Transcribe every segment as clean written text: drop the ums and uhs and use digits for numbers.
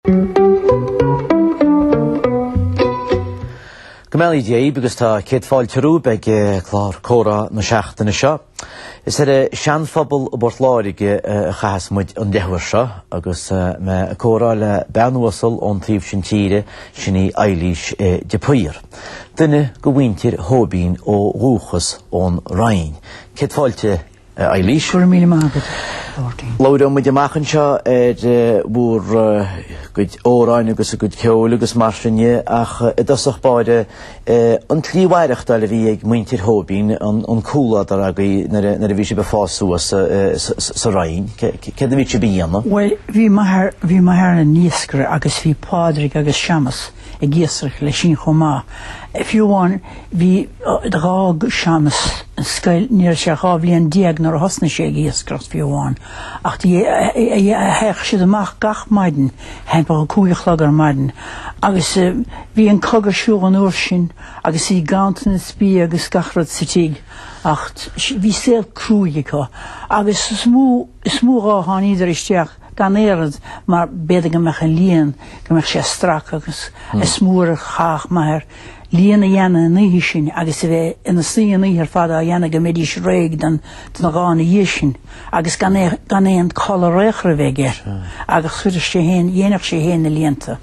Go mbeannaí Dia dhaoibh agus tá céad fáilte romhaibh ag clár Comhrá na seachtaine seo. Is ar an Seanphobal i bPort Láirge a chaitheas muid an leathuair seo agus mé ag comhrá le bean uasal ón taobh sin tíre, sin í Eilís de Paor. Duine de mhuintir Thóibín ó dhúchas ón Rinn. Céad fáilte a Eilís. Go raibh míle maith agat, a Mháirtín. Labhróidh muid amach anseo ar bhur gcuid amhráin agus a gcuid ceoil agus mar sin dhe, ach i dtosach báire, an tslí mhaireachtáil a bhí ag muintir Thóibín, an cúladar agaibh nuair a bhí sibh ag fás suas sa Rinn, céard a bhí sibh a dhéanamh? Bhuel, bhí m'athair, bhí m'athair ina iascaire agus bhí Pádraig agus Séamas ag iascaireacht leis sin chomh maith. Fiú amháin, bhí, d'fhág Séamas an scoil, ní raibh sé ach 12 bhliain nuair a thosnaigh sé ag iascaireacht fiú amháin. Ach théadh siad amach gach maidin, thimpeall a 5 a chlog ar maidin, agus bhí an cogadh ar siúl an uair sin agus bhí ganntanas bia agus gach rud sa tigh ach bhí saol cruaidh acu agus is mó, is mó dhá tháiníodar isteach gan aon rud mar b'fhéidir go mbeadh an líon, go mbeadh sé stractha agus is mór a chaithfeadh m'athair líon a dhéanamh an oíche sin agus a bheith ina suí an oíche ar fad á dhéanamh go mbeidís réidh don don lá ina dhiaidh sin agus gan aon gan aon codladh ar aon chor a bheith aige agus chuireadh sé féin, dhéanfadh sé féin na líonta.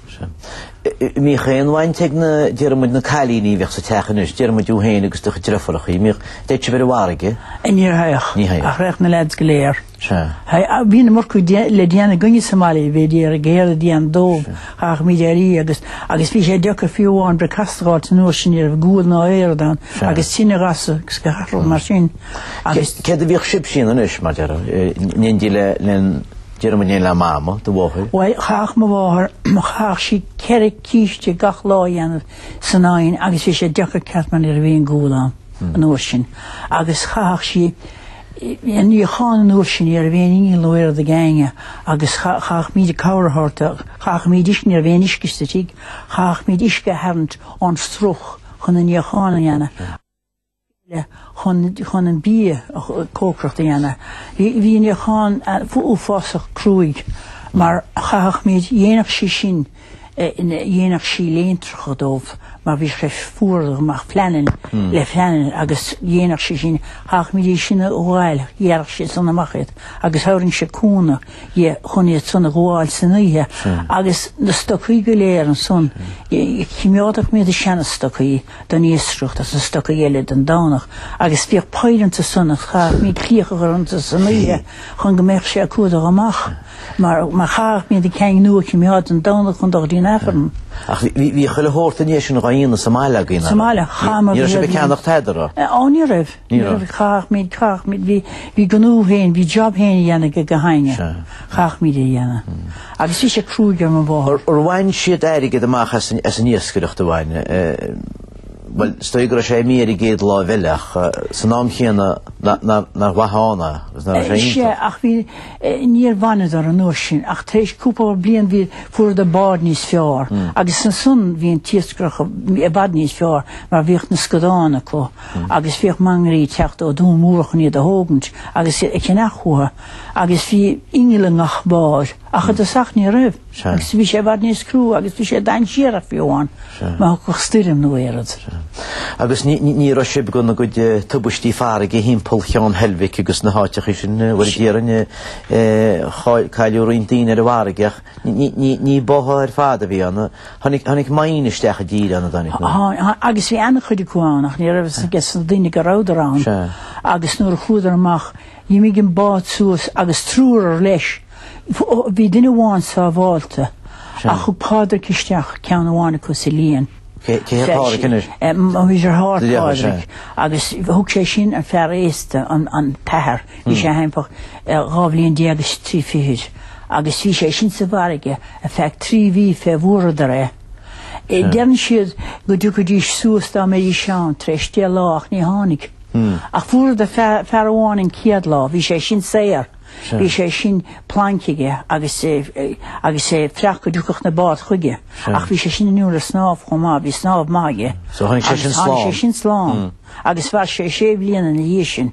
Mbíodh aon bhaint ag na, déarfaidh muid, na cailíní a bhíodh sa teach anois, déarfaidh muid thú féin agus do chuid deirfiúracha, mbíodh, dtéadh sibh ar an bhfarraige? Ní théadh. Ní théadh. Ach théadh na leaids go léir. Sea. Bhí an iomarca le déanamh againne sa mbaile, bhí ag iarraidh déanamh dóibh, chaithfimid éirí agus agus bhí sé deacair fiú amháin bricfeasta a fháilt an uair sin, ní raibh gual ná aon rud ann agus tine a ghasadh agus gach rud mar sin agus. Céard a bhíodh sibhse a dhéanamh anois, mar déarfá, in éindí le, le, déarfaidh muid le mama, do mháthair? Bhuel, chaithfeadh mo mháthair, chaithfeadh sí ceithre císte gach lá a dhéanamh san oigheann agus bhí sé deacair ceart mar ní raibh aon gual ann an uair sin agus chaithfeadh sí An níochán an uair sin ní raibh aon ingeall nó aon rud ag éinne agus chaithfimid cabhair a thabhairt, chaithfimid uisce, ní raibh aon uisce sa tigh, chaithfimid uisce a tharraingt ón sruth chun an níochán a dhéanamh, chun chun an bia cócaireacht a dhéanamh. Bhí bhí an níochán uafásach cruaidh mar chaithfimid, dhéanfadh sí sin, dhéanfadh sí léintreacha dóibh mar bhí sé fuar amach flannel le flannel agus dhéanfadh sí sin, chaithfimid í sin a ghabháil, ghearrfadh sí san amach iad agus thabharfadh sí cúnamh di chun iad san a ghabháil san oíche agus na stocaí go léir ansan, chimeádfadh muid na seana-stocaí don iascaireacht agus na stocaí eile don Domhnach agus bhíodh poill iontu san agus chaithfimid claíoch a chur iontu san oíche chun go mbeadh sé ag cumhdach amach. Mar mar chaithfimid na cinn nua a chimeád don Domhnach chun dul go dtí an Aifreann. Ach bhí bhí chuile shórt an sin dhá dhéanamh sa mbaile agaibh, Sa mbaile, chaith Ní raibh sibh ag ceannach tada, raibh? Ó ní raibh. Ní raibh. Chaithfimid, chaithfimid, bhí bhí gnó féin, bhí job féin a dhéanamh ag gach éinne. Chaithfimid é a dhéanamh. Agus bhí sé cruaidh ar mo mháthair. Ar bhain siad airgead amach as an as an iascaireacht a bhain? Bhuel, is dóigh go raibh sé imithe ar an gcéad láimh eile ach san am chéanna nár mhaith ann é agus nach raibh sé Sea, iontach. ach bhí, níor bhaineadar an uair sin ach tar éis cúpla bliain bhí, fuaireadar bád níos fearr agus ansan bhí an t-iascaireacht i bhfad níos fearr mar bhíodh na scadáin acu agus bhíodh mangairí ag teacht ó Dún Mór chun iad a thógaint agus a cheannach uathu agus bhí inneall i ngach bád ach i dtosach ní raibh agus bhí sé i bhfad níos crua agus bhí sé dainséarach fiú amháin. Má thiocfadh stoirm nó aon rud. Agus ní raibh sibh gona gcuid tubaistí farraige thimpeall Cheann Heilbhic agus na háiteacha sin, bhuel déarfainn, cailleadh roinnt daoine ar an bhfarraige ach ní báthadh ar fad a bhí ann. Tháinig mine isteach i dtír ann, a dtáinig nó? Agus bhí an-chuid acu ann ach ní raibh fhios ages na daoine go rabhadar ann. Agus nuair a chuadar amach, D'imigh an bád suas agus triúr leis. Bhí duine amháin sábháilte ach thug Pádraic isteach ceann amháin acu sa líon. Cé hé Pádraic anois? Mo dheartháir Pádraic. Agus thug sé sin an fear aosta, an t-athair. Bhí sé thimpeall 12 bhliain is trí fichid. Agus bhí sé sin sa bhfarraige ar feadh trí mhí fé bhfuaradar é. Deireann siad go dtiocfaidís suas dá mbeidís ann tar éis deich lá ach ní tháinig. Ach fuaireadar fear amháin an chéad lá, bhí sé sin saor, bhí sé sin planc aige agus agus é ag faire go dtiocfadh na báid chuige. Ach bhí sé sin inniúil ar snámh chomh maith, bhí snámh maith aige. So tháinig sé sin slán. Tháinig sé sin slán. Agus mhair sé sé bhliana ina dhiaidh sin.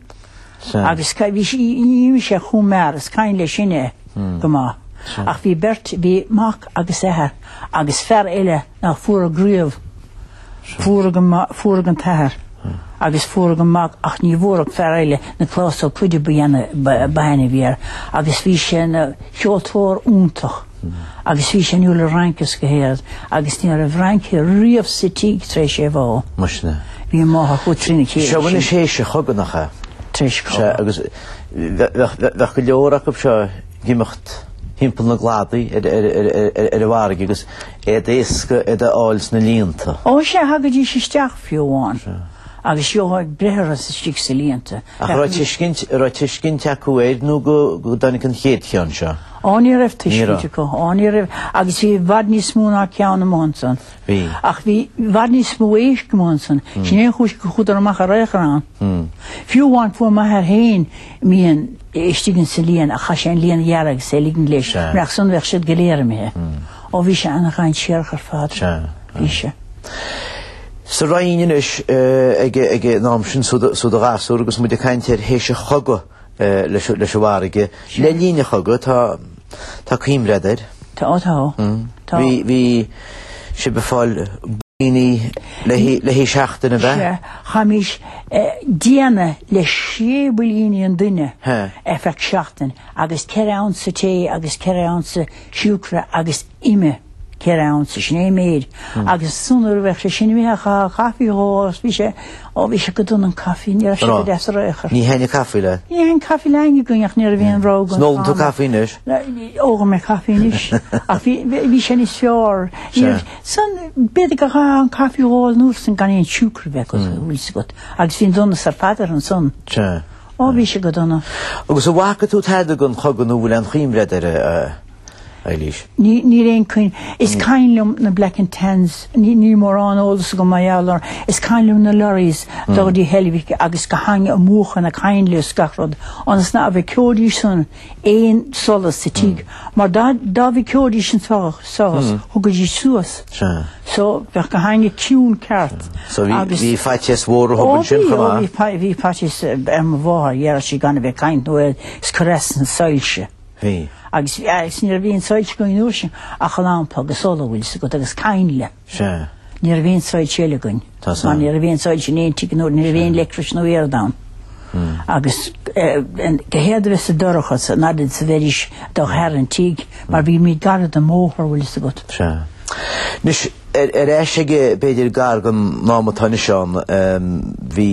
Agus bhí sé, ní bhí sé chomh mear, is cuimhin leis sin é go maith. Ach bhí beirt, bhí mac agus athair agus fear eile nach fuaradh riamh. Fuaradh an, fuaradh an t-athair agus fuaradh an mac ach ní bhfuaradh fear eile, Nioclás Ó Cuide ba ba ainm a bhí air agus bhí sé ina cheoltóir iontach agus bhí sé inniúil ar rince is go héad agus ní raibh rince riamh sa tigh tar éis é a bhá. Muisne. Bhí an mháthair chuaigh trína chéile Seo anois théis an chogaidh nach ea? Tar éis an chogaidh. Sea, agus bheadh go leor acu seo ag imeacht thimpeall na gcladaí ar an bhfarraige agus iad éasca iad a fháil sna líonta. Ó sea, thagaidís isteach fiú amháin agus gheofá ag breith orthu istigh sa líonta. Ach an raibh tuiscint, an raibh tuiscint acu air nó go dtáinig an chéad cheann seo? Ó ní raibh tuiscint acu, ó ní raibh, agus bhí i bhfad níos mó ná ceann amuigh ansan. Bhí. Ach bhí i bhfad níos mó éisc amuigh ansan. Sin é an chúis gur chuadar amach ar aon chor ann. Fiú amháin fuair m'athair féin mian istigh insa líon ach chaith sé an líon a ghearradh agus é a ligint leis, murach san bheadh siad go léir imithe. Ó bhí sé ana-dhainséarach ar fad. Bhí sé. Sa Rinn anois ag an am sin 's tú i do ghasúr agus muid ag caint ar théis an chogaidh leis an bhfarraige. Le linn an chogaidh tá tá cuimhne agat air. Tá, tá. Tá. Bhí bhí sibh ag fáil builíní le haghaidh seachtain ab ea? Sea, chaithimís déanamh le sé builíní an duine ar feadh seachtain agus ceithre unsa tae agus ceithre unsa siúcra agus ime 4 unsa, sin é an méid. Agus ansan nuair a bheadh sé sin imithe chaithfeá caife a dh'ól agus bhí sé, ó bhí sé go dona an caife, ní raibh sé go deas ar aon chor. Ní thaitneodh caife leat? Ní thaitneodh caife le éinne againn ach ní raibh aon rogha againn. An ólann tú caife anois? Ólann mé caife anois ach bhí, bhí sé níos fearr. San, b'fhéidir go gcaithfeá an caife a dh'ól an uair san gan aon siúcra a bheith agat, bhfuil fhios agat. Agus bhí an donas ar fad air ansan. Sea. Ó bhí sé go dona. Agus an bhfaca tú tada den chogadh nó bhfuil aon chuimhne agat air a Eilís? Ní, níl aon chuimhne. Is cuimhin liom na Black and Tans, ní, níl mórán eolas agam mar gheall orthu. Is cuimhin liom na lorries dul go dtí Heilbhic agus go héinne ag múchadh na coinnle is gach rud, ionas ná bhfeicfidís san aon solas sa tigh. Mar dá, dá bhfeicfidís an solas, thugaidís suas. Sea. So, bheadh gach éinne ciúin ceart. So bhí, agus, bhí faitíos mhór orthu ansin chomh maith? Ó bhí, ó bhí, bhí faitíos ar mo mháthair, dheireadh sí gan a bheith ag caint nó is cur as an soilse. Bhí. Agus bhí, agus ní raibh aon soilse againn an uair sin ach an lampa agus ola, bhfuil fhios agat, agus coinnle. Sea. Ní raibh aon soilse eile againn. Tá san. Mar ní raibh aon soilse in aon tigh an uair, ní raibh aon leictreachas nó aon rud ann. Agus go héad a bheith sa dorchas an fhad is a bheidís do thar an tigh, mar bhímid gar don mbóthar, bhfuil fhios agat. Sea. Anois, ar ais ag, b'fhéidir, gar don am atá anois ann, bhí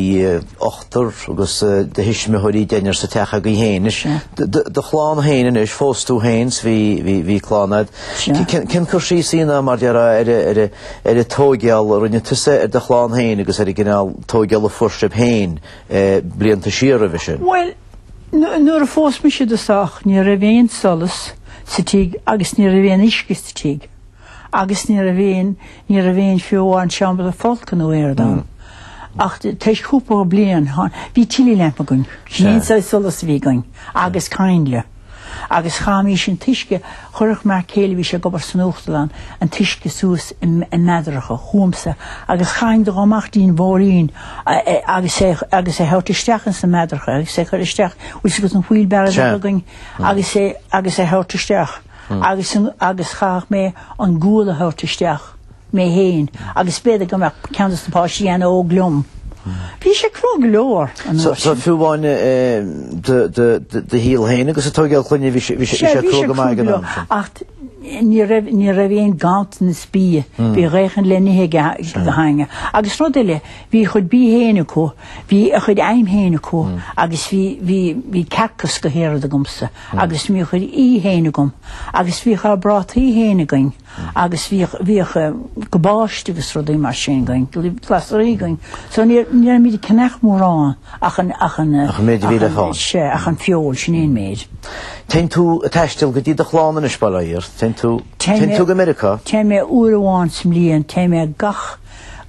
ochtar agus do thuismitheoirí deichniúr sa teach agaibh féin. Anois, do chlann féin anois, phós tú féin 's bhí, bhí, bhí clann agat. Cén cur síos a dhéanfá, mar déarfá, ar, ar, ar an tóigeáil a rinne tusa ar do chlann féin agus ar an gcineál tóigeála a fuair sibh féin blianta siar roimhe sin? Bhuel, nuair a phós mise i dtosach ní raibh aon solas sa tigh agus ní raibh aon uisce sa tigh agus ní raibh aon, ní raibh aon fiú amháin seomra folctha nó aon rud ann. Ach tar éis cúpla bliain, bhí tilley lamp againn, sin é an saghas solas a bhí againn agus coinnle. Agus chaithimís an t-uisce, chuirfeadh m'fhear céile, bhí sé ag obair san uachtarlann, an t-uisce suas i meadracha chugamsa agus chaithfinn dul amach dtí'n bhóithrín agus é agus é thabhairt isteach ins na meadracha agus é chur isteach, bhfuil fhios agat an wheelbarrow a bheadh againn agus é agus é thabhairt isteach agus agus chaithfeadh mé an gual a thabhairt isteach. mé féin agus b'fhéidir go mbeadh ceann dos na páistí an-óg liom. Bhí sé crua go leor an uair sin. So fiú amháin do shaol féin agus ag tóigeáil clainne bhí sé crua go maith ag an am sin. Ach ní raibh ní raibh aon ganntanas bia, bhí a dhóthain le n-ithe ag gach éinne. Agus rud eile, bhí a chuid bia féin acu, bhí a chuid im féin acu agus bhí bhí bhí cearca is gach aon rud agamsa agus bhí a chuid uibhe féin agam agus bhíodh ár bprátaí féin againn. Agus bhíodh, bhíodh cabáiste agus rudaí mar sin againn, glasraí againn. So ní, ní raibh muid ag ceannach mórán ach an, ach an, Ach an méid a bhí le fáil. Sea, ach an feoil, sin é an méid. Téann tú ag taisteal go dtí do chlann anois, bail ó Dhia ort. Téann tú, téann tú go Meiriceá? Téann mé uair amháin sa mbliain, téann mé gach,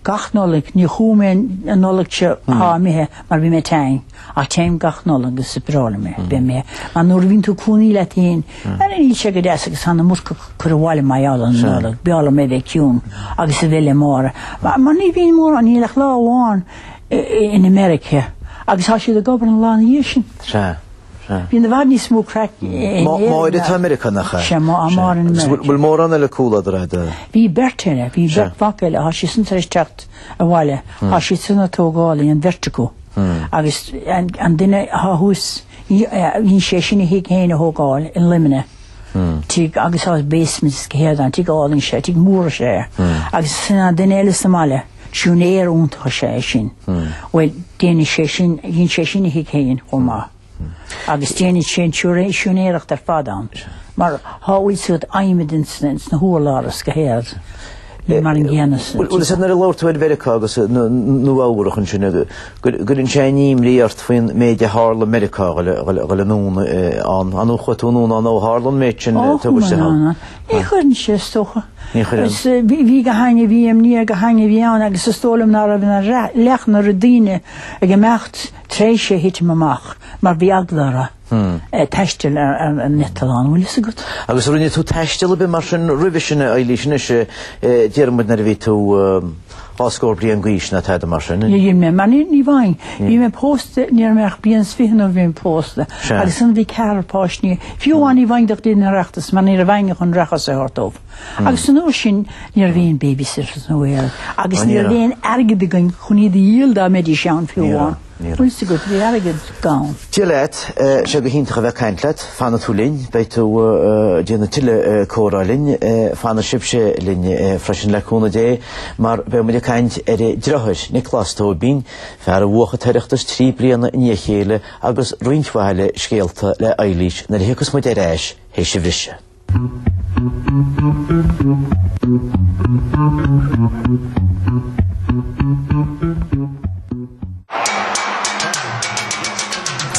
gach Nollaig. Ní chuaigh mé an Nollaig seo atá imithe mar bhí mé tinn. Ach téim gach Nollaig agus is breá liom é. Beidh mé, mar nuair a bhíonn tú cónaí leat féin, níl sé go deas agus tá an iomarca cur abhaile mar gheall ar an Nollaig, b'fhearr liom é bheith ciúin agus a bheith le Máire. Mar ní bhíonn mórán, níl ach lá amháin in America agus tá siad ag obair an lá ina dhiaidh sin. Sea, sea. Bíonn i bhfad níos mó craic in Éirinn. Máire atá i Meiriceá, nach ea? Sea, Máire in Meiriceá. Bhfuil mórán eile comhluadar a'd? Bhí beirt eile, bhí beirt mhac eile, tá siad san tar éis teacht abhaile, tá siad san ag tógáil, an bheirt acu. Agus an duine atá thuas, dhein sé sin a thigh féin a thógáil i Luimneach. Tigh agus tá basement is céard ann, tigh álainn is ea, tigh mór is ea. Agus sin an duine eile sa mbaile. Siúinéir iontach is ea é sin. Bhuel, déanann sé sin, dhein sé sin a thigh féin chomh maith. Agus déanann sé an tsiúinéireacht ar fad ann. Mar thá a fhios agat adhmad ins na hurláir is go héard. Ní mar an gcéanna sa. Bhuel, is nuair a labhair tú ar Mheiriceá agus Nua-Eabhrac ansin, go gcuireann sé an imní ort faoin méid a tharla i Meiriceá dhul anonn ann. An chuaigh tú anonn ann ó tharla an méid sin tubaiste ann? Ní chuireann sé, is dócha. Ní chuireann. Is bhí gach éinne, bhí imní ar gach éinne a bhí ann agus is dóigh liom ná raibh ná leath na raibh daoine ag imeacht tar éis é thitim amach mar bhí eagla orthu taisteal ar an eitleán, bhfuil fhios agat. Agus rinne tú taisteal ar bith mar sin roimhe sin, a Eilís, anois, déarfaidh muid nuair a bhí tú dhá scór bliain d'aois nó tada mar sin. Ní dhein mé, mar ní ní bhfaighinn. Bhí mé pósta, ní raibh mé ach bliain is fiche nuair a bhí mé pósta. Agus ansan bhí ceathrar páistí. Fiú amháin ní bhfaighinn do dtí an Oireachtas mar ní raibh éinne chun árachas a thabhairt dóibh. Agus an uair sin ní raibh aon babysitters nó aon agus ní raibh aon airgead againn chun iad a dhíol dá mbeidís ann fiú amháin. Bhfuil fhios agat, bhí airgead gann. Dia leat, sé go hiontach a bheith ag caint leat. Fanfaidh tú linn, beidh tú ag déanamh tuilleadh comhrá linn. Fanfaidh sibhse linn freisin le cúnamh Dé mar beidh muid ag caint ar a dheartháir, Nioclás Tóibín, fear a bhuaigh an tOireachtas 3 bliana i ndiaidh a chéile agus roinnt mhaith eile scéalta le Eilís nuair a thiocfas muid ar ais théis an bhriseadh.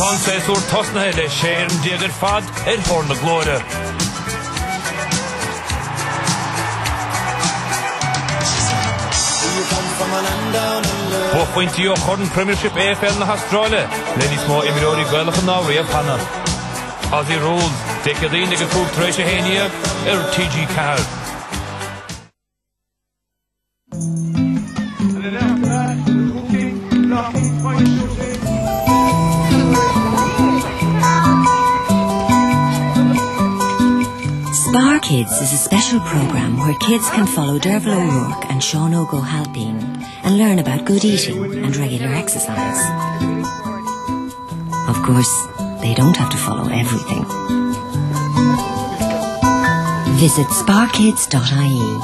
Tá an séasúr tosnaithe le 16 fhoireann ar fad ar thóir na glóire. Buaicphointí ó Chorn Premiership AFL na hAstráile le níos mó imreoirí Gaelacha ná riamh cheana. Aussie Rules, Dé Céadaoin ag 11:05 ar TG4. Spar Kids is a special programme where kids can follow Derval O'Rourke and Sean Óg Ó hAilpín and learn about good eating and regular exercise. Of course, they don't have to follow everything. Visit sparkids.ie.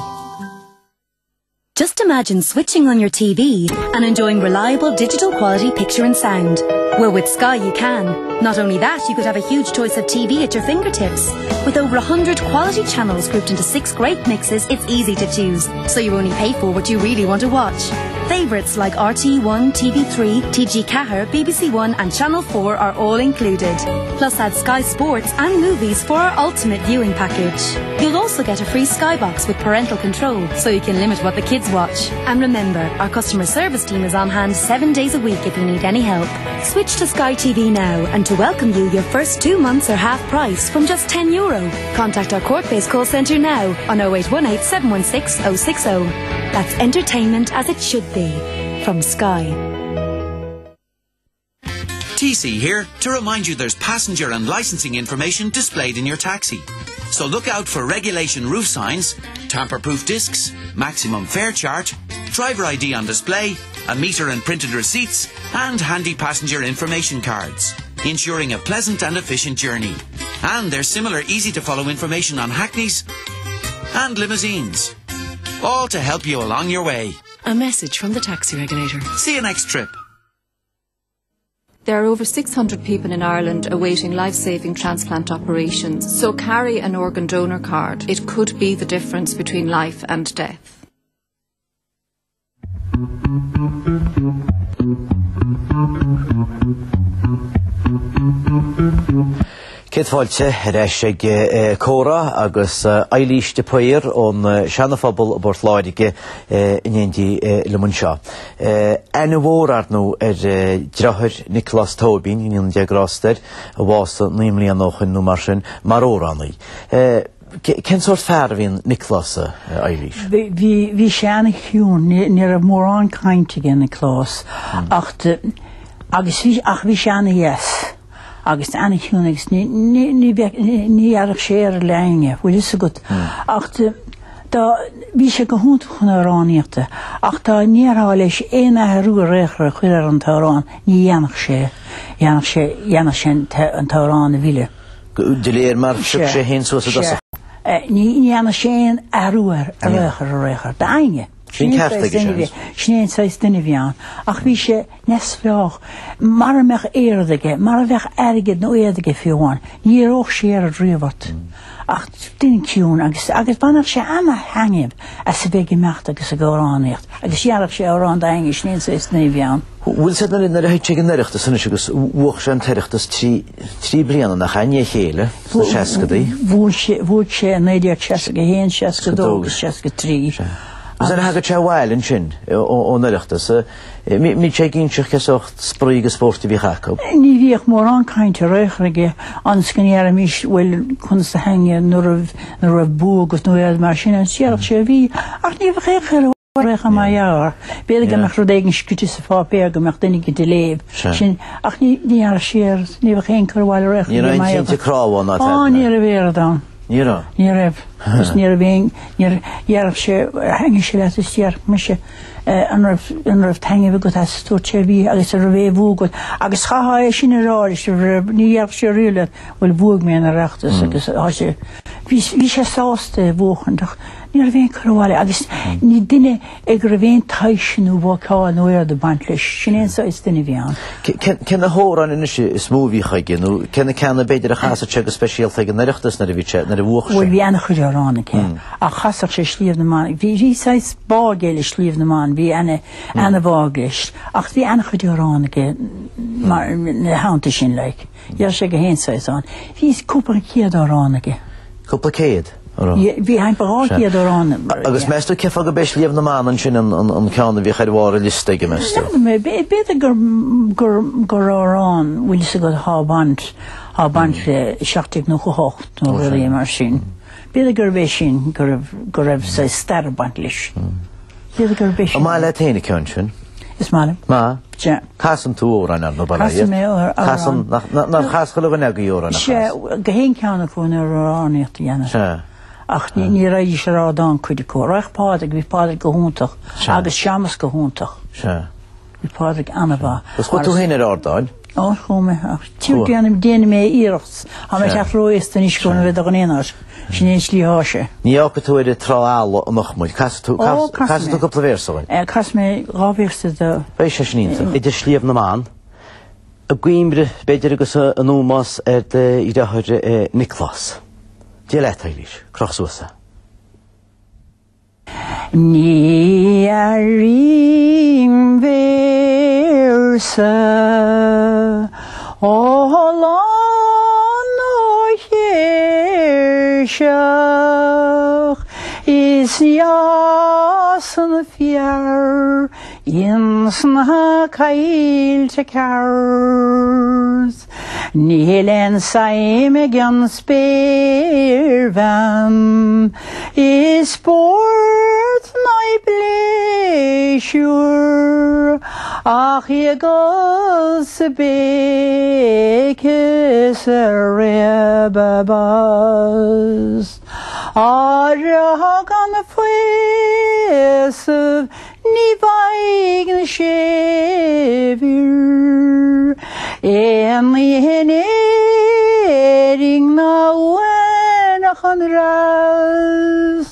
Just imagine switching on your TV and enjoying reliable digital quality picture and sound. Well, with Sky you can. Not only that, you could have a huge choice of TV at your fingertips. With over 100 quality channels grouped into six great mixes, it's easy to choose, so you only pay for what you really want to watch. Favourites like RT1, TV3, TG Ceathair, BBC One and Channel 4 are all included. Plus add Sky Sports and movies for our ultimate viewing package. You'll also get a free Skybox with parental control so you can limit what the kids watch. And remember, our customer service team is on hand seven days a week if you need any help. Switch to Sky TV now and to welcome you your first two months are half price from just 10 euro. Contact our Cork-based call centre now on 0818 716 060. That's entertainment as it should be. From Sky. TC here to remind you there's passenger and licensing information displayed in your taxi. So look out for regulation roof signs, tamper-proof discs, maximum fare chart, driver ID on display, a meter and printed receipts, and handy passenger information cards, ensuring a pleasant and efficient journey. And there's similar easy-to-follow information on hackneys and limousines. All to help you along your way. A message from the taxi regulator. See you next trip. There are over 600 people in Ireland awaiting life-saving transplant operations, so carry an organ donor card. It could be the difference between life and death. Céad fáilte ar ais ag Comhrá agus Eilís de Paor ón Seana-Phobal i bPort Láirge in éindí liom anseo. Aithne mhór ar ndóigh ar dheartháir Nioclás Tóibín, go ndéana Dia grásta air, a bhásaigh 9 mbliana ó shoin nó mar sin, mar amhránaí. Cén sórt fear a bhí in Nioclás, a Eilís? Bhí, bhí sé an-chiúin, ní raibh mórán cainte aige Nioclás ach, agus bhí, ach bhí sé an-dheas. Agus ana-chiúin agus ní, ní, ní bheadh, ní dhéarfadh sé oiread le éinne, bhfuil fhios agat. Ach dá, bhí sé go hiontach chun amhránaíochta, ach dá ndéarfá leis aon athrú ar aon chor a chur ar an t-amhrán, ní dhéanfadh sé, dhéanfadh sé, dhéanfadh sé an t-amhrán a mhilleadh. De réir mar phioc sé féin suas i dtosach. Ní dhéanfadh sé aon athrú air ar aon chor ar aon chor, d'éinne. Sin ceart aige sin. Sin é an saghas duine a bhí ann. Ach bhí sé neamhspleách. Mara mbeadh oiread aige, mara bheadh airgead nó éad aige fiú amháin, ní éireodh sé oiread riamh ort. Ach duine ciúin agus agus bhainfeadh sé ana-thaitneamh as a bheith ag imeacht agus ag amhránaíocht agus dhéarfadh sé amhrán d'éinne, sin é an saghas duine a bhí ann. Bhfuil sé nuair a thit sé ag an Oireachtas anois agus bhuach sé an tOireachtas trí bliana nach ea, i ndiaidh a chéile, sna seascadaí? Bhuaigh sé bhuaigh sé i 1961, 62 agus 63. Agus nuair a thagadh sé abhaile ansin ón Oireachtas, mbíodh sé ag inseacht cén sórt spraoi agus spóirt a bhíodh acu? Ní bhíodh mórán cainte ar aon chor aige ionas go ndéarfaimis bhuel conas a thaitnigh nuair a nuair a raibh bua agat nó rud mar sin an déarfadh sé bhí ach ní bheadh aon chur ar aon chor mar gheall air. B'fhéidir go mbeadh rud éigin scríte sa pháipéar go mbeadh duine éigin ag léamh sin ach ní ní dhéarfadh sé air ní bheadh aon chur abhaile ar aon chor. Ní raibh aon tinte cnámha ná tada. Á ní raibh oiread ann. Ní raibh. Ní raibh. Agus ní raibh aon, ní dhéarfadh sé, thaitnigh sé leat is déarfadh mise an raibh, an raibh taitneamh agat as, dúirt sé bhí agus an raibh aon bhua agat. Agus chaithfeá é sin a rá leis, ní dhéarfadh sé riamh leat, bhuel bhuaigh mé an Oireachtas agus tá sé, bhí, bhí sé sásta é a bhuachaint ach ní raibh aon cur abhaile agus ní duine é go raibh aon taibhse nó bácáil nó aon rud ag baint leis. Sin é an saghas duine a bhí ann. Cé na hamhráin anois is mó a bhíodh aige nó cé na ceanna b'fhéidir a chasadh sé go speisialta ag an Oireachtas nuair a bhí sé, nuair a bhuadh sé? Bhuel bhí an-chuid amhrán aige ach chasadh sé Sliabh na mBan. Bhí, bhí saghas bá aige le Sliabh na mBan, bhí ana, ana-bhá leis ach bhí an-chuid amhrán aige mar, ina theannta sin like. Dhear sé gach aon saghas ann. Bhí cúpla céad amhrán aige. Cúpla céad? Bhí thimpeall 200 amhrán. Agus meas tú cén fáth gurb é Sliabh na mBan ansin an ceann a bhíodh ar bharr an liosta aige, meas tú? N'fheadar mé, b'fhéidir gur gur gur amhrán, bhfuil fhios agat, atá ag baint, atá ag baint le 1798 nó rudaí mar sin. B'fhéidir gurb é sin go raibh go raibh saghas stair ag baint leis. B'fhéidir gurb é sin. An maith leat féin an ceann sin? Is maith liom. Maith? Sea. Casann tú amhráin ar na ballaí. Casann mé amhrán. Casann, nár chas chuile dhuine agaibh amhrán a chas? Sea, gach aon cheann acu nuair amhránaíocht a dhéanamh. Sea. Ach ní raghaidís ar ardán cuid acu. Raghadh Pádraig, bhí Pádraig go hiontach. Sea. Agus Séamus go hiontach. Sea. Bhí Pádraig an-mhaith. Agus chuaigh tú féin ar ardáin? Ó, chuaigh mé, ach déanaim, déanfaidh mé iarracht. Tá mé ag teacht ró-aosta anois go bhfuil do in aon áit. Sin é an tslí atá sé. Ní fhágfaidh tú ar an trá fhalla anocht muid. Casfaidh tú, Ó, casfaidh casfaidh tú mé. cúpla véarsa dhuinn. Casfaidh mé dhá véarsa do. Beidh sé sin iontach. Idir Sliabh na mBan, i gcuimhne, b'fhéidir, agus in ómós ar do dheartháir Nioclás. Dia leat, a Eilís. Croch suas é. Ní airím véarsa ó lán ó chéirseach is dheas an fear ins na coillte ceart. Níl aon suim ag an spéirbhean i spórt ná i bpléisiúr ach í ag gol sa bpéic is ag réabadh bos. Á rá gan faosamh Ní bhfaighidh na sé bhfir aon oíche in Éirinn ná uain ach an dreas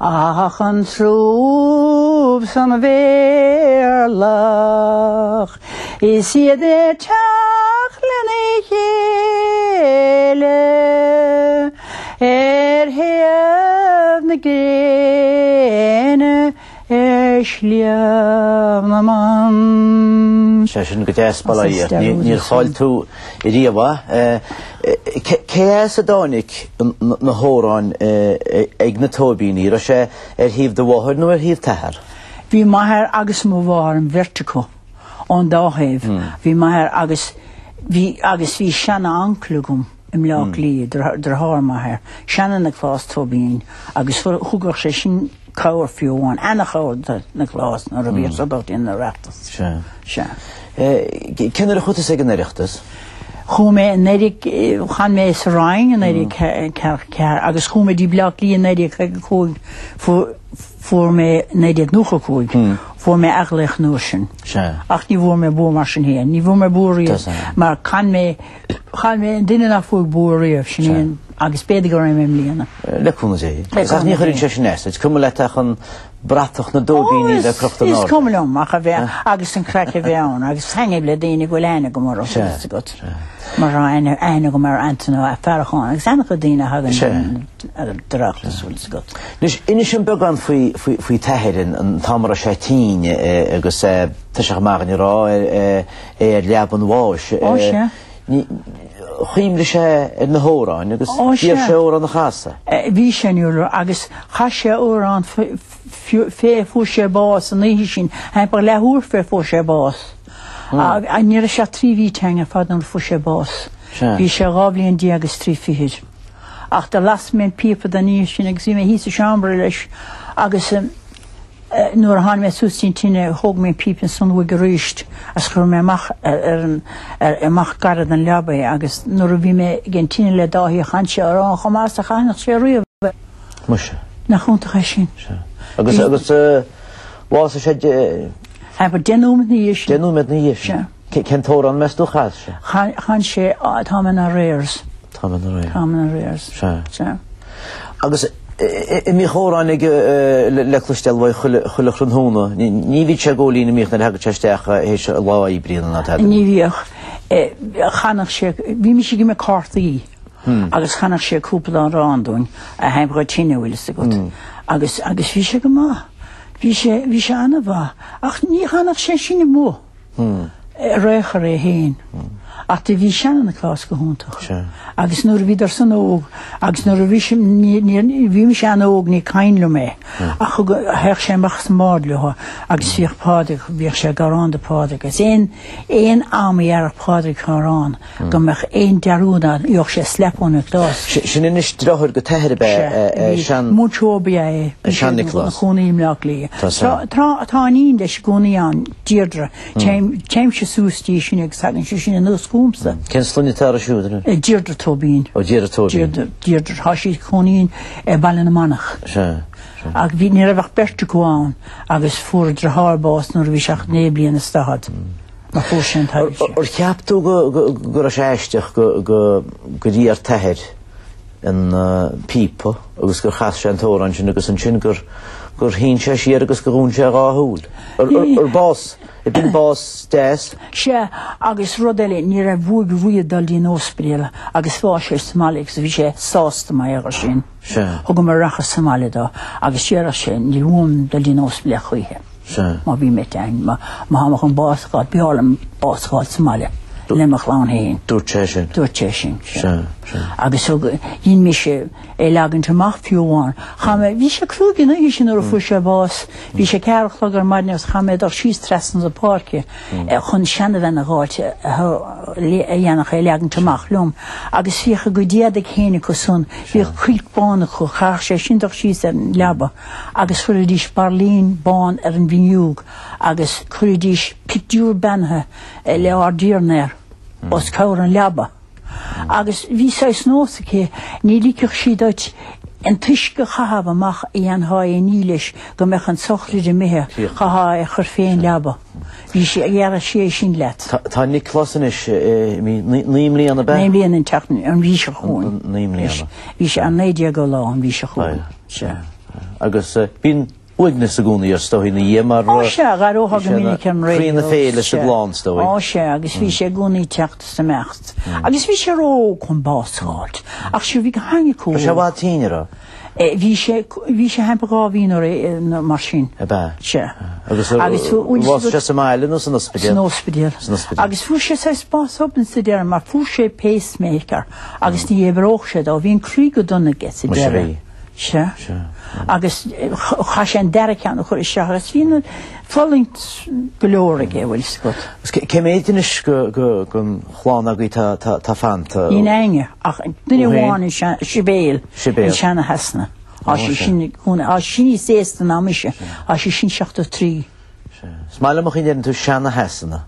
ach an trúb san mhéarlach is iad ag teacht lena chéile ar thaobh na gréine. Ar Shliabh na mBan. Sé sin go deas, bail ó Dhia ort. Níor chaill tú riamh é. Cé as a dtáinig na hamhráin ag na Tóibíní? Raibh sé ar thaobh do mháthar nó ar thaobh t'athar? Bhí m'athair agus mo mháthair, an bheirt acu, ón dá thaobh. Bhí m'athair agus bhí agus bhí seana-uncail agam i mBleá Cliath, deartháir m'athar, seana-Nioclás Tóibín, agus thugadh sé sin cabhair fiú amháin, ana-chabhair do Nioclás nuair a bhíodh sé ag dul an Oireachtas. Sea. Sea. Cén uair a chuaigh tusa ag an Oireachtas? Chuaigh mé i 19, chan mé sa Rang i 1944 agus chuaigh mé dtí Bleá Cliath i 1955, fuair mé 1995, fuair mé athghlaoch an uair sin. Ach ní bhfuair mé bua mar sin féin, ní bhfuair mé bua riamh mar chan mé, chan mé an duine nach bhfuair bua riamh, sin é an, agus b'fhéidir go raibh mé i mbliana. Le cúnamh Dé. Ach ní chuireann sé sin as duit, cuma leat ach an bratach na dtóibíní a bheith crochta in airde. Is cuma liom ach a bheith agus an craic a bheith ann agus taitneamh le daoine go bhfuil aithne agam orthu tá fhios agat. Mar tá aithne agam ar Antain Ó Faracháin agus an-chuid daoine a thagann ar an Oireachtas bhfuil fhios agat. Anois, inis dom beagán faoi faoi t'athair an t-am a raibh sé tinn agus toiseach amach ina raibh é ar leaba an bháis. Ó sea. Chuimhnigh sé ar na hamhráin agus d'iarr sé amhrán a chasadh. Bhí sé in iúl agus chas sé amhrán fé fuair sé bás an oíche sin, thimpeall leathuair fé fuair sé bás. Ní raibh sé ach 3 mhí tinn ar fad nuair a fuair sé bás. Bhí sé 12 bhliain is 3 fichid. Ach do las mé an píopa don oíche sin agus bhí mé thíos sa seomra leis agus Nuair a tháinig mé suas dtí'n tine thóg mé an píopa ansan uaidh aríst agus chuir mé amach ar an amach gar don leaba é agus nuair a bhí mé ag an tine le Dáithí chan sé amhrán chomh maith is a chanfadh sé riamh é. Muise. Nach iontach é sin? Sea. Agus, agus bhásaigh sé de. Thimpeall 10 nóiméad ina dhiaidh sin. 10 nóiméad ina dhiaidh sin. Sea. Cén t-amhrán meas tú a chas sé? Chan sé Tá mé in arrears. Tá mé in arrears. Tá mé in arrears. Sea. Sea. Agus an mbíodh amhráin aige le cloisteáil uaidh chuile thráthnóna. Ní bhíodh sé ag ól linn an mbíodh nuair a thagadh sé isteach théis lá oibre nó tada. Ní bhíodh. Chanadh sé, bhímis ag imirt cártaí agus chanadh sé cúpla amhrán dúinn a thimpeall an tine, bhfuil fhios agat. Agus, agus bhí sé go maith. Bhí sé, bhí sé an-mhaith. Ach ní chanadh sé sin amuigh. Ar aon chor é féin. Ach do bhí seana-Nioclás go hiontach. Agus nuair a bhíodar san óg, agus nuair a bhí sé, bhí mise an-óg, ní cuimhin liom é, ach thug, théadh sé amach sa mbád leo agus bhíodh Pádraig, bhíodh sé ag amhrán do Phádraig. Agus aon, aon am a dhearfadh Pádraig amhrán, go mbeadh aon dearúd ann, gheobhadh sé slap ó Nioclás. Sin anois deartháir go t-athair ab ea sean. Múinteoir ba ea é. Sean Nioclás. Ina chónaí i mBleá Cliath. Tá tá iníon leis i gcónaí ann, Deirdre. Téimse suas dtí sin agus tagann sí sin anuas chugamsa. Cén sloinne atá uirthi siúd anois? Deirdre Tóibín. Ó Deirdre Tóibín. Deirdre, tá sí ina cónaí i Baile na Manach. Sea. Ach bhí, ní raibh ach beirt acu ann agus fuair a deartháir bás nuair a bhí sé ach 9 bliana is 40. Mar fuair sé an t-ailse. Ar cheap tú go raibh sé aisteach gur iarr t'athair an píopa agus gur chas sé an t-amhrán sin agus ansin gur gur shín sé siar agus gur dhún sé a dhá shúil? Ar bás, ab in bás deas? Sea, agus rud eile, ní raibh uaidh riamh dul dtí an ospidéal agus bhásaigh sé sa mbaile agus bhí sé sásta mar gheall air sin. Sea. Thugamar aireachas sa mbaile dó agus déarfadh sé, níl uaim dul dtí an ospidéal choíche. Sea. Má bhí mé tinn, má tá mé chun bás a fháil, b'fhearr liom bás a fháil sa mbaile le mo chlann féin. Dúirt sé sin. Dúirt sé sin, sea. Sea, sea. Agus thug, dhein mise é leagaint amach fiú amháin. Chaith mé, bhí sé cruaidh an oíche sin nuair a fuair sé bás, bhí sé ceathair a chlog ar maidin agus chaith mé dul síos trasna na páirce chun seanabhean a dh'fháilt a dhéanfadh é leagaint amach liom. Agus bhíodh a gcuid éadaigh féin acu san, bhíodh cuilt bán acu, chaithfeadh sé sin dul síos ar an leaba. agus chuiridís bairlín bán ar an bhfuinneog agus chuiridís pictiúr beannaithe le ár dTiarna air os comhair an leaba. Agus bhí saghas nós aici, ní ligfeadh sí duit an t-uisce a chaitheamh amach a dhéanfá é ní leis go mbeadh an tsochraid imithe, chaithfeá é a chur fén leaba. Bhí sí, dhéarfadh sí é sin leat. Tá Nioclás anois, 9 mbliana ab ea? 9 mbliana an tseachtain, an mhí seo chugainn. 9 mbliana. Bhí sé an 19ú lá an mhí seo chugainn. Sea. Agus bíonn uaigneas i gcónaí air is dóigh ina dhiaidh mar Ó sea, dh'aireofá go minic ar an raidió. Croí na féile sa gclann is dóigh. Ó sea, agus bhí sé i gcónaí ag teacht is imeacht. Agus bhí sé ró-óg chun bás a fháilt. Ach sea, bhí go haithne acu. Raibh sé i bhfad tinn, an raibh? Bhí sé, bhí sé thimpeall 2 mhí nó mar sin. Ab ea? Sea. Agus bhásaigh sé sa mbaile nó san ospidéal? San ospidéal. San ospidéal. Agus fuair sé saghas bás obann sa deireadh mar fuair sé pacemaker agus ní oibreodh sé dó. Bhí an croí go dona aige sa deireadh. Sea. Sea. Agus chaith sé an dara ceann a chur isteach agus bhí an fulaingt go leor aige, bhfuil fhios agat. Cé mhéad anois den chlann agaibh tá fanta? Níl éinne ach duine amháin, Sibéal, Sibéal. in Seana-Shasana. Tá sí sin i gcónaí, tá sí níos aosta ná mise, tá sí sin 73. Is maith liom an chaoi a ndeireann tú Seana-Shasana.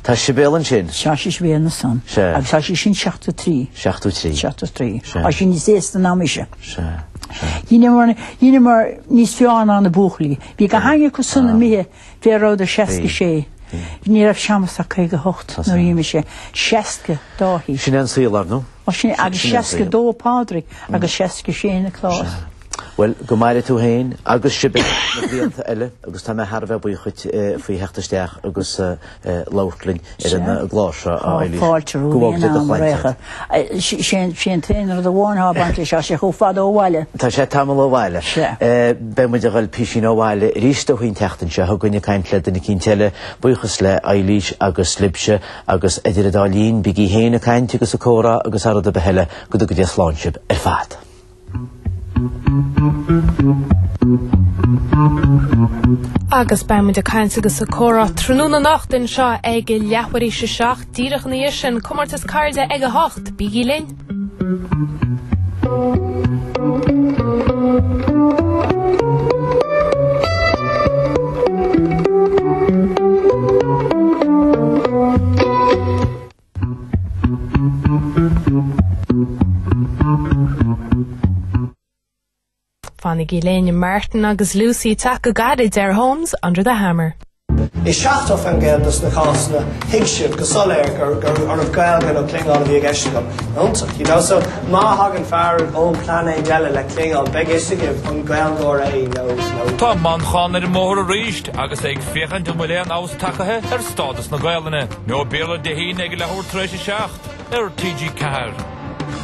Tá Sibéal ansin? Tá sí Sibéal ansan. Sea. Agus tá sí sin 73. 73. 73. Sea. Tá sí níos aosta ná mise. Sea. Sea. Dheineamar, dheineamar níos fearr ná na buachaillí. Bhí gach éinne acu san imithe fé rabhadar 66. Ní raibh Séamus ach 58 nuair a d'imigh sé. 60 Dáithí. Sin é an saol, ar ndóigh. Ó sin, agus Sin é an saol. 62 Pádraig agus 66 Nioclás. Bhuel, go maire tú féin agus Sibéal na blianta eile agus tá mé thar a bheith buíoch dhuit faoi theacht isteach agus labhairt linn ar an gclár seo, a Eilís. Fáilte Go romhat bhfága Dia do in am shláinte. récha. Sé an t-aon rud amháin atá baint leis, tá sé chomh fada ó bhaile. Tá sé tamall ó bhaile. Sea. Beidh muid ag dul písín ó bhaile arís ó an tseachtain seo chugainn ag caint le duine eicínt eile. Buíochas le Eilís agus libhse agus idir an dá linn, bígí féin ag caint agus ag comhrá agus thar rud ar bith eile, go dtuga Dia slán sibh ar fad. Agus beidh muid ag caint agus ag comhrá tráthnóna anocht anseo ag leathuair théis 7, díreach ina dhiaidh sin, comórtas cairde ag 8, bígí linn! Fanaigí linn, Martin agus Lucy ag teacht go gairid ar Holmes Under the Hammer. I 70% dos na cásanna thuig sibh go soiléir gur gurbh Gaeilge nó Klingon a bhí i gceist agam. Iontach, you know, so má thagann fear ón bpláinéad eile le Klingon, beidh fhios agaibh an Gaeilgeoir é nó nó. Tá Manchán ar an mbóthar arís agus é ag féachaint an bhfuil aon fheabhas tagtha ar stádas na Gaelainne. Beo Béarla Dé hAoine ag leathuair tar éis 7 ar TG4.